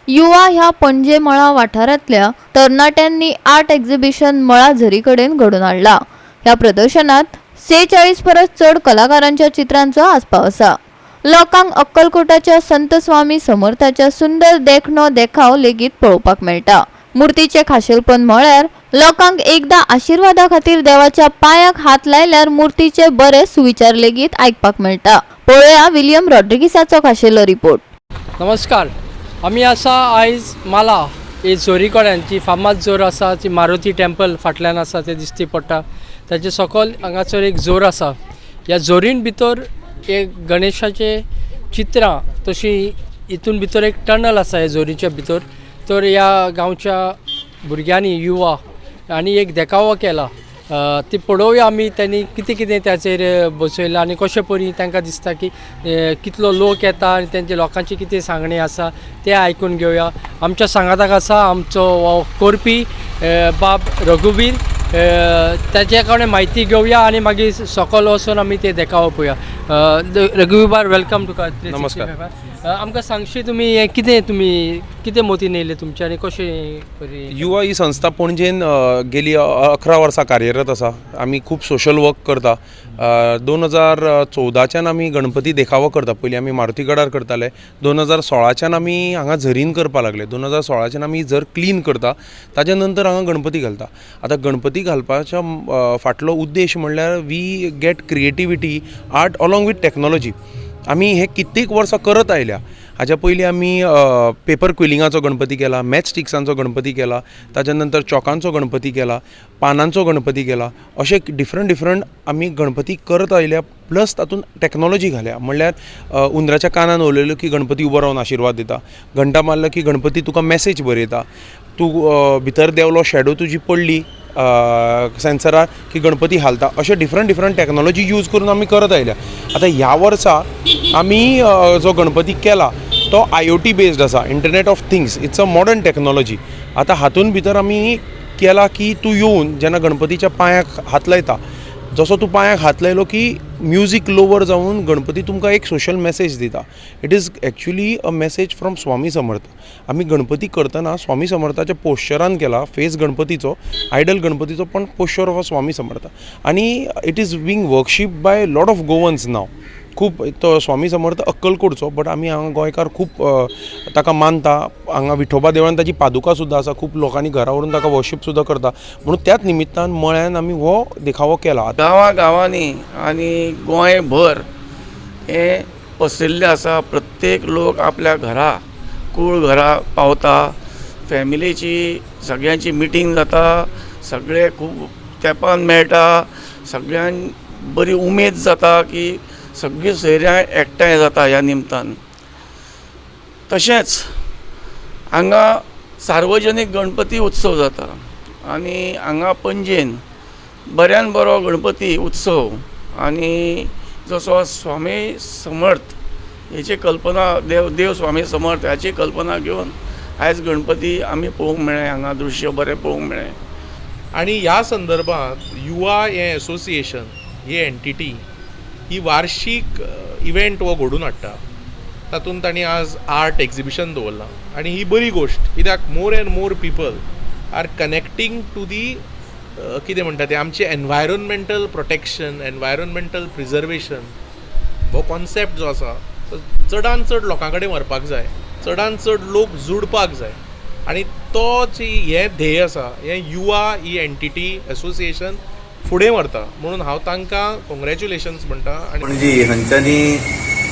युवा ह्या पणजे मळा वाठारांतल्या तरणाट्यांनी आर्ट एक्झिबिशन मळा झरी कडेन घडोवन हाडला. ह्या प्रदर्शनात 46 परस चड कलाकारांच्या चित्रांचो आस्पाव आसा. लोकांक अक्कलकोटाच्या संत स्वामी समर्थाच्या सुंदर देखणो देखाव लेगीत पळोवपाक मेळटा. मूर्तीचे खाशेलपण म्हळ्यार लोकांक एकदा आशिर्वादा खातीर देवाच्या पांयाक हात लायल्यार मूर्तीचे बरे सुविचार लेगीत आयकपाक मेळटा. पळोवया विलियम रॉड्रिगीसाचो खाशेलो रिपोर्ट. नमस्कार, आमी आसा आयज माला ही झोरी कडेन जी फामाद जोर आसा, ती मारुती टेम्पल फाटल्यान आसा तें दिश्टी पडटा. ताचे सकयल हांगासर एक जोर आसा. ह्या जोरीन भितर एक गणेशाचें चित्रां तशी हितून भितर एक टनल आसा ह्या जोरीच्या भितर. तर ह्या गांवच्या भुरग्यांनी युवा आनी एक देखावो केला, ती पळोवया आमी त्यांनी कितें कितें ताचेर बसयलां आनी कशें परी तांकां दिसता की कितलो लोक येता आनी तेंचे लोकांची कितें सांगणें आसा तें आयकून घेवया. आमच्या सांगाताक आसा आमचो हो करपी बाब रघुवीर, ताचे कडेन म्हायती घेवया आनी मागीर सकयल वचून आमी ते देखावो पळोवया. रघुवीर बाब, welcome तुका. नमस्कार. आमकां सांगशी तुमी हें कितें, तुमी कितें मोतीन येयलें तुमचें आनी कशें परी? युवा ही संस्था पणजेन गेली 11 वर्सां कार्यरत आसा. आमी खूब सोशल वर्क करता. 2014च्यान आमी गणपती देखावो करता. पयलीं आमी मारुतीगडार करताले. 2016च्यान आमी हांगा झरीन करपाक लागले. 2016च्यान आमी झर क्लीन करता, ताच्या नंतर हांगा गणपती घालता. आतां गणपती घालपाच्या फाटलो उद्देश म्हणल्यार we get creativity, art along with technology. आमी हे कित्येक वर्सां करत आयल्या. हाज्या पयलीं आमी पेपर क्विलिंगाचो गणपती केला, मॅच स्टिक्सांचो गणपती केला, ताच्या नंतर चॉकांचो गणपती केला, पानांचो गणपती केला. अशे डिफरंट डिफरंट आमी गणपती करत आयल्या. प्लस तातूंत टॅक्नोलॉजी घाल्या, म्हणल्यार उंदराच्या कानान उलयलो की गणपती उबो रावन आशिर्वाद दिता, घंटा मारलो की गणपती तुका मॅसेज बरयता, तूं भितर देंवलो, शेडो तुजी पडली सेन्सरार की गणपती हालता. अशे डिफरंट डिफरंट टॅक्नोलॉजी यूज करून आमी करत आयल्या. आतां ह्या वर्सा आमी जो गणपती केला तो IoT based आसा, internet of things. It's a modern technology. आतां हातून भितर आमी केला की तूं येवन जेन्ना गणपतीच्या पांयाक हात लायता, जसो तूं पांयाक हात लायलो की म्युजीक लोवर जावन गणपती तुमकां एक सोशल मॅसेज दिता. It is actually a message from Swami Samarth. आमी गणपती करतना स्वामी समर्थाच्या पोश्चरान केला. फेस गणपतीचो, आयडल गणपतीचो, पण posture of a Swami Samarth. आनी it is being worship by lot of Goans now. खूब तो स्वामी समर्थ अक्कलकोटचो, बट आमी हांगा गोंयकार खूब ताका मानता. हांगा विठोबा देवळान ताची पादुका सुद्दां आसा. खूब लोकांनी घरा व्हरून ताका वर्शीप सुद्दां करता. म्हणून त्याच निमित्तान मळ्यान आमी हो देखावो केला. गांवा गांवांनी आनी गोंयभर हें पसरिल्लें आसा. प्रत्येक लोक आपल्या घरा, कूळ घरा पावता, फॅमिलीची सगळ्यांची मिटींग जाता, सगळे खूब तेंपान मेळटा, सगळ्यांक बरी उमेद जाता की सगळीं सोयऱ्यां एकठांय जाता ह्या निमतान. तशेंच हांगा सार्वजनीक गणपती उत्सव जाता आनी हांगा पणजेन बऱ्यान बरो गणपती उत्सव आनी जसो स्वामी समर्थ हेची कल्पना, देव देव स्वामी समर्थ हाची कल्पना घेवन आयज गणपती आमी पळोवंक मेळ्ळें, हांगा दृश्य बरें पळोवंक मेळ्ळें. आनी ह्या संदर्भात युवा हें एसोसिएशन, ही एंटिटी ही वार्शीक इव्हेंट हो घडोवन हाडटा. तातूंत तांणी आज आर्ट एक्जिबिशन दवरलां आनी ही बरी गोश्ट, कित्याक more and more people are connecting to the कितें म्हणटा तें, आमचें एनवायरोमेंटल प्रोटेक्शन, एनवायरोमेंटल प्रिजर्वेशन हो कॉन्सेप्ट जो आसा तो चडान चड लोकां कडेन व्हरपाक जाय, चडान चड लोक जुडपाक जाय. आनी तो जी हें ध्येय आसा हें युवा ही एंटिटी एसोसिएशन फुडें व्हरता, म्हणून हांव तांकां कॉंग्रेच्युलेशन्स म्हणटा. आनी पणजी हांच्यानी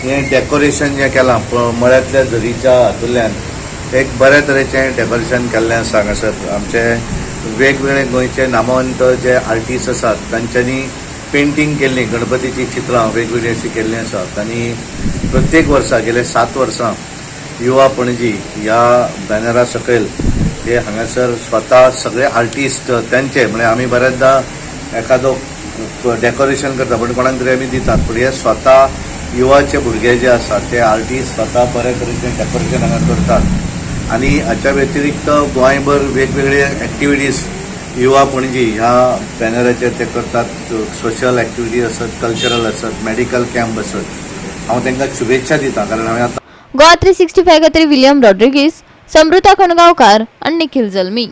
हें डेकोरेशन जें केलां मळ्यांतल्या झरीच्या हातूंतल्यान एक बऱ्या तरेचें डेकोरेशन केल्लें आसा. हांगासर आमचे वेगवेगळे गोंयचे नामवंत जे आर्टिस्ट आसात तांच्यांनी पेंटींग केल्लीं गणपतीचीं चित्रां वेगवेगळीं अशीं केल्लीं आसात. आनी प्रत्येक वर्सा गेले 7 वर्सां युवा पणजी ह्या बॅनरा सकयल हे हांगासर स्वता सगळे आर्टिस्ट त्यांचे, म्हणजे आमी बऱ्याचदा एखादो डेकोरेशन करता पण कोणाक तरी आमी दितात, पूण हे स्वता युवाचे भुरगे जे आसात ते आर्टिस्ट स्वता बऱ्या तरेचें डेकोरेशन हांगा करतात. आनी हाच्या व्यतिरिक्त गोंयभर वेगवेगळे एक्टिविटीज युवा पणजी ह्या बॅनराचेर ते करतात. सोशल एक्टिविटीज आसत, कल्चरल आसत, मेडिकल कॅम्प आसत. हांव तांकां शुभेच्छा दिता, कारण हांवें आतां गोवा 365 खातीर विलियम रॉड्रिगीस, समृता खणगांवकार आनी निखिल जल्मी.